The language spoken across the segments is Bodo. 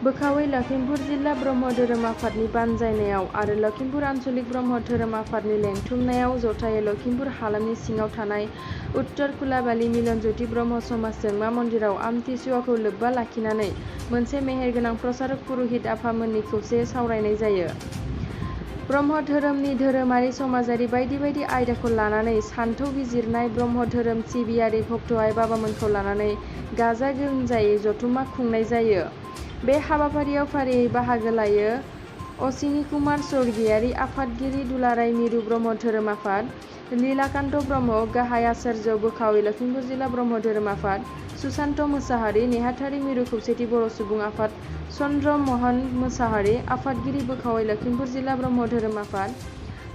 बोखावै लखिमपुर जिल्ला ब्रह्म धोरोम आफादनि बानजायनायाव आरो लखिमपुर आन्चलिक ब्रह्म धोरोम आफादनि लेंथुमनायाव जथायै लखिमपुर हालामनि सिङाव थानाय उत्तर कुलाबालि मिलन ज्योति ब्रह्म समाज जोंमा मन्दिराव आमथिसुवाखौ लोब्बा लाखिनानै मोनसे मेहेरगोनां प्रसारक पुरुहित आफामोननि खौसेयै सावरायनाय जायो। ब्रह्म धोरोमनि धोरोमारि समाजारि बायदि बायदि आयदाखौ लानानै सानथौ बिजिरनाय ब्रह्म धोरोम सिबियारि भक्त आइ बाबामोनखौ लानानै गाजा गोमजायै जथुम्मा खुंनाय जायो। बे हाबाफारियाव फारियै बाहागो लायो असिनि कुमार स्वर्गियारि आफादगिरि दुलाराय मिरु ब्रह्म धोरोम आफाद, लीलाकान्त ब्रह्म गाहाय आचार्य बोखावै लखिमपुर जिल्ला ब्रह्म धोरोम आफाद, सुशान्त मोसाहारि नेहाथारि मिरु खौसेथि बर' सुबुं आफाद, चन्द्र महन मोसाहारि आफादगिरि बोखावै लखिमपुर जिल्ला ब्रह्म धोरोम आफाद,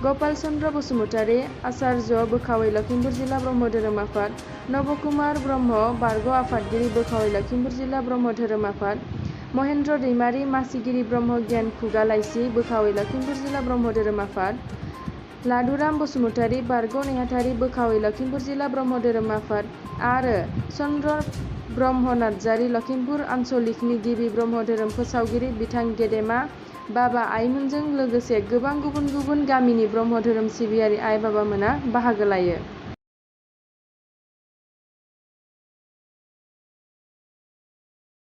गपाल चन्द्र बसुमतारि आचार्य बोखावै लखिमपुर जिल्ला ब्रह्म धोरोम आफाद, नबकुमार ब्रह्म बारग' आफादगिरि बोखावै लखिमपुर जिल्ला ब्रह्म धोरोम आफाद, महेन्द्र दैमारि मासिगिरि ब्रह्म गियान खुगा लाइसि बोखावै लखिमपुर जिल्ला ब्रह्म धोरोम आफाद, लादुराम बसुमतारि बारग' नेहाथारि बोखावै लखिमपुर जिल्ला ब्रह्म धोरोम आफाद आरो चन्द्र ब्रह्म नार्जारि लखिमपुर आन्चलिकनि गिबि ब्रह्म धोरोम फोसावगिरि बिथां गेदेमा बाबा आइमोनजों लोगोसे गोबां गुबुन गुबुन गामिनि ब्रह्म धोरोम सिबियारि आइ बाबामोना बाहागो लायो।